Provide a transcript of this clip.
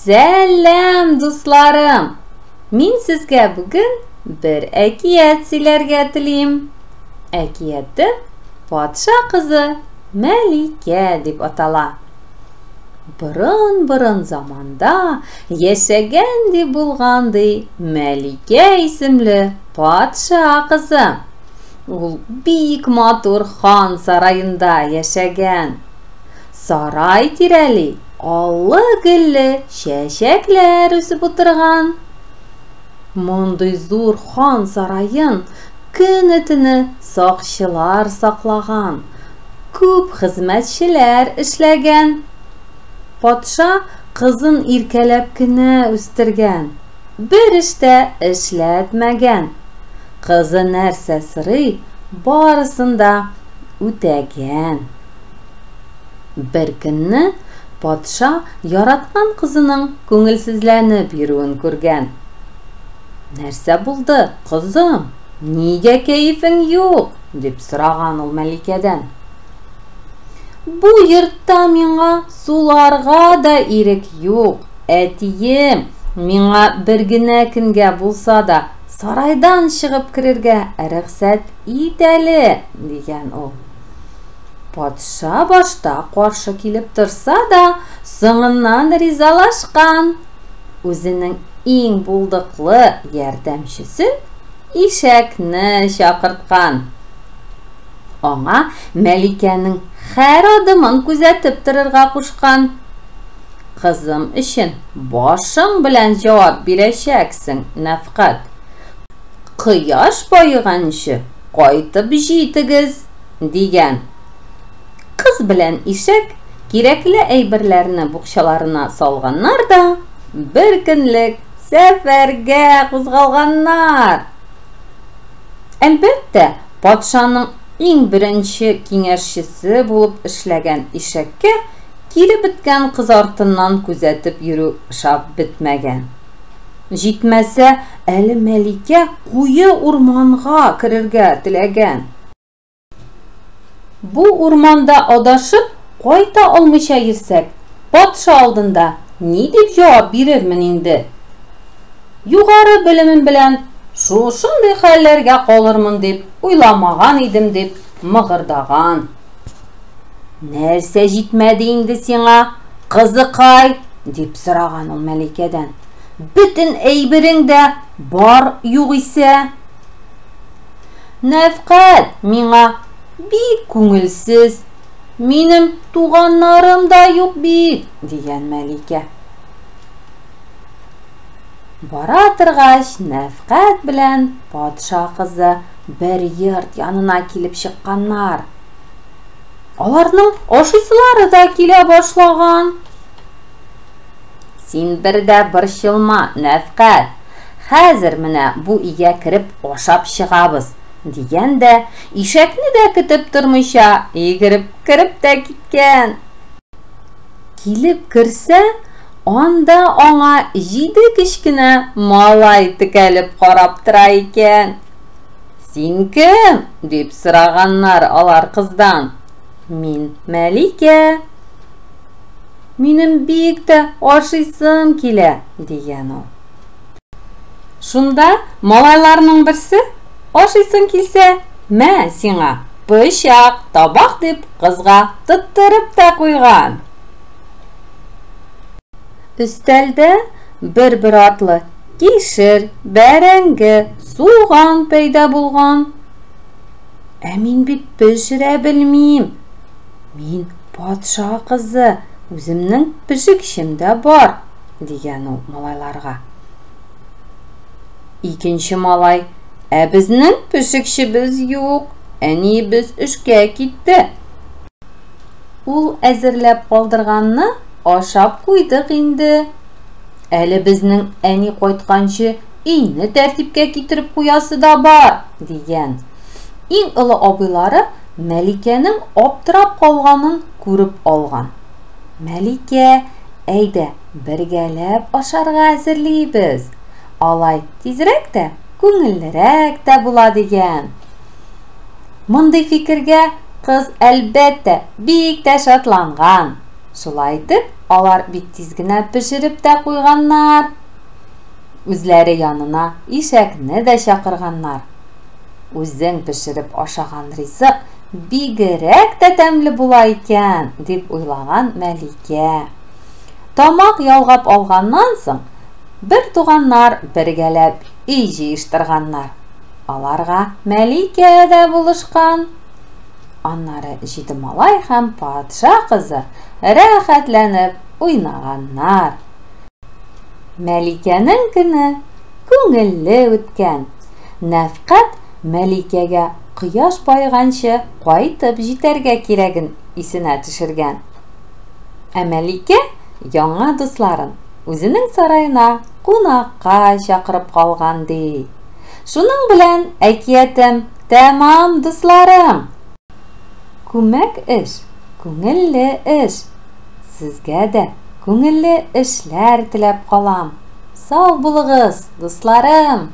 Сәлам, дусларым! Мин сезгә бүген бер әкият сөйләргә телим. Әкиятем Патша кызы Мәликә дип атала. Борын-борын заманда яшәгән ди булган ди Мәликә исемле патша кызы. Ул бик матур хан сараенда яшәгән. Сарай тирәли аллы-гөлле чәчәкләр үсеп утырган. Мондый зур хан сараен көне-төне сакчылар саклаган, күп хезмәтчеләр эшләгән. Патша кызын иркәләп кенә үстергән, бер эш тә эшләтмәгән. Кызы нәрсә сорый, барысын да үтәгән. Бер көнне патша яраткан кызының күңелсезләнеп йөрүен күргән. Нәрсә булды, кызым? Нигә кәефең юк? дип сораган ул Мәликәдән. Бу йортта миңа суларга да ирек юк, әтием, миңа бер генә көнгә булса да сарайдан чыгып керергә рөхсәт ит әле, дигән ул. Патша башта каршы килеп торса да, соңыннан ризалашкан. Үзенең иң булдыклы ярдәмчесен ишәкне чакырткан. Аңа Мәликәнең һәр адымын күзәтеп торырга кушкан. Кызым өчен башың белән җавап бирәчәксең, Нәфкать. Кояш баеганчы кайтып җитегез! Дигән. Кыз белән ишәк кирәкле әйберләрне букчаларына салганнар да бер көнлек сәфәргә кузгалганнар. Әлбәттә, патшаның иң беренче киңәшчесе булып эшләгән ишәккә кире беткән кыз артыннан күзәтеп йөрү ошап бетмәгән. Җитмәсә, әле Мәликә куе урманга керергә теләгән. Бу урманда адашып, кайта алмыйча йөрсәк, патша алдында ни дип җавап бирермен инде? Югары белемем белән шушындый хәлләргә калырмын дип уйламаган идем, дип мыгырдаган. Нәрсә җитмәде инде сиңа, кызыкай? дип сораган ул Мәликәдән. Бөтен әйберең дә бар югыйсә. Нәфкать, миңа бик күңелсез. Минем туганнарым да юк бит, дигән Мәликә. Бара торгач, Нәфкать белән патша кызы бер йорт янына килеп чыкканнар. Аларның ашыйсылары да килә башлаган. Син бер дә борчылма, Нәфкать. Хәзер менә бу өйгә кереп ашап чыгабыз, дигән дә, ишәкне дә көтеп тормыйча, йөгереп кереп тә киткән. Килеп керсә, анда аңа җиде кечкенә малай текәлеп карап тора икән. Син кем? дип сораганнар алар кыздан. Мин Мәликә. Минем бик тә ашыйсым килә, дигән ул. Шунда малайларның берсе, Ашыйсың килсә, мә сиңа пычак, табак дип кызга тоттырып та куйган. Өстәлдә бер-бер артлы кишер, бәрәңге, суган пәйда булган. Ә мин бит пешерә белмим. Мин патша кызы, үземнең пешекчем дә бар, дигән ул малайларга. Икенче малай, ә безнең пешекчебез юк, әниебез эшкә китте. Ул әзерләп калдырганны ашап куйдык инде. Әле безнең әни кайтканчы өйне тәртипкә китереп куясы да бар, дигән. Иң олы абыйлары Мәликәнең аптырап калганын күреп алган. Мәликә, әйдә, бергәләп ашарга әзерлибез. Алай тизрәк тә, күңеллерәк тә була, дигән. Мондый фикергә кыз, әлбәттә, бик тә шатланган. Шулай итеп, Алар бик тиз генә пешереп тә куйганнар. Үзләре янына ишәкне дә чакырганнар. Үзең пешереп ашаган ризык бигрәк тә тәмле була икән, дип уйлаган Мәликә. Тамак ялгап алганнан соң, бер туганнар бергәләп өй җыештырганнар. Аларга Мәликә дә булышкан. Аннары җиде малай һәм патша кызы рәхәтләнеп уйнаганнар. Мәликәнең көне күңелле үткән. Нәфкать Мәликәгә кояш баеганчы кайтып җитәргә кирәген исенә төшергән. Ә Мәликә яңа дусларын үзенең сараена кунакка чакырып калган ди. Шуның белән әкиятем тәмам, дусларым! Күмәк эш, күңелле эш. Сезгә дә күңелле эшләр теләп калам. Сау булыгыз, дусларым!